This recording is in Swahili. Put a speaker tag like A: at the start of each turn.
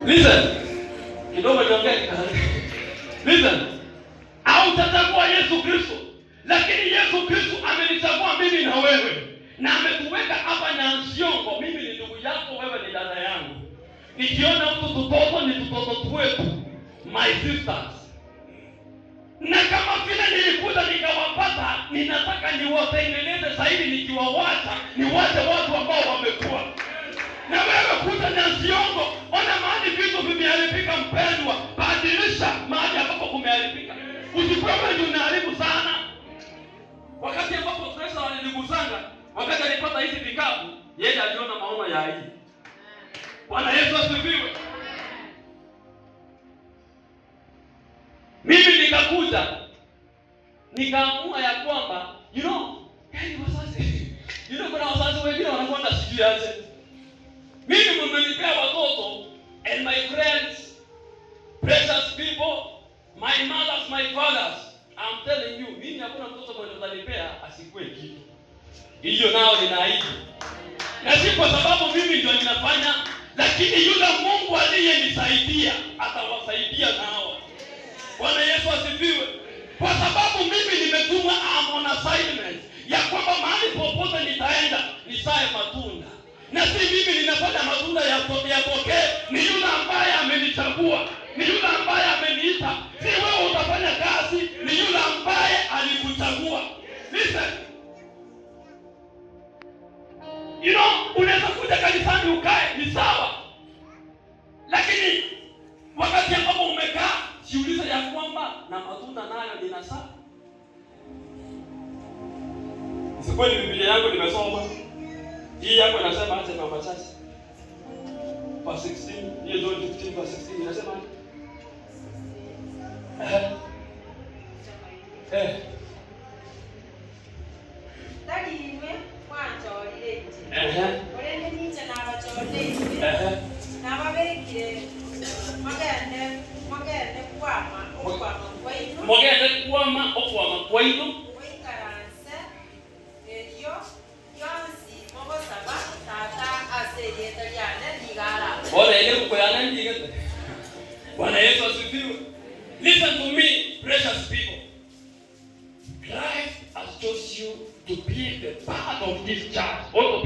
A: Listen. Kidogo niongee. Listen. Hautachagua Yesu Kristo, lakini Yesu Kristo amenichagua mimi na wewe na ametuweka hapa Nyansiongo. Mimi ni ndugu yako, wewe ni dada yangu. Nikiona mtu tutoto ni tutoto twetu, my sisters. Na kama vile nilikuja nikawapata, ninataka niwatengeneze zaidi, nikiwawacha niwache watu ambao wamekuwa na wewe. Kuja Nyansiongo, ona mahali vitu vimeharibika, mpendwa, badilisha mahali ambapo kumeharibika. Usikuwe wewe ndio unaharibu sana. Wakati ambapo Kristo alinigusanga, wakati alipata hizi vikapu, yeye aliona maono ya hii. Bwana Yesu asifiwe. Mimi nikakuja nikaamua ya kwamba yani wazazi, kuna wazazi wengine wanakuwa na sijui aje. Mimi mmenipea watoto and my friends, precious people, my mothers, my fathers. I'm telling you, mimi hakuna mtoto mwenye utanipea asikue kitu. Hiyo nao ninaahidi. Na si kwa sababu mimi ndio ninafanya, lakini yule Mungu aliyenisaidia atawasaidia nao. Bwana Yesu asifiwe. Kwa sababu mimi nimetumwa, I'm on assignment ya kwamba mahali popote nitaenda nizae matunda, na si mimi ninafanya matunda yatokee, ni yule ambaye amenichagua, ni yule ambaye ameniita. Si wewe utafanya kazi, ni yule ambaye alikuchagua. Listen, unaweza kuja kanisani ukae, ni sawa, lakini wakati ambapo umekaa jiulize ya kwamba na matunda nayo ninazaa. Si kweli Biblia yangu nimesoma. Hii yako inasema aje, mama chache? Verse 16, hiyo John 15 verse 16 inasema aje? Eh. Eh.
B: Tari inwe mwanchorire inche, korende ninche nabachorire inwe, nababekire mogende, mogende kwama okwama kwaino,
A: Mogende kwama okwama kwaino.
B: Moikaranse erio yonsi mogosaba Tata ase erieta riane nigo arabae.
A: Bora ile kukoyana ndigete. Bwana Yesu asifiwe. Listen to me, precious people. Christ has chose you to be the part of this church or to be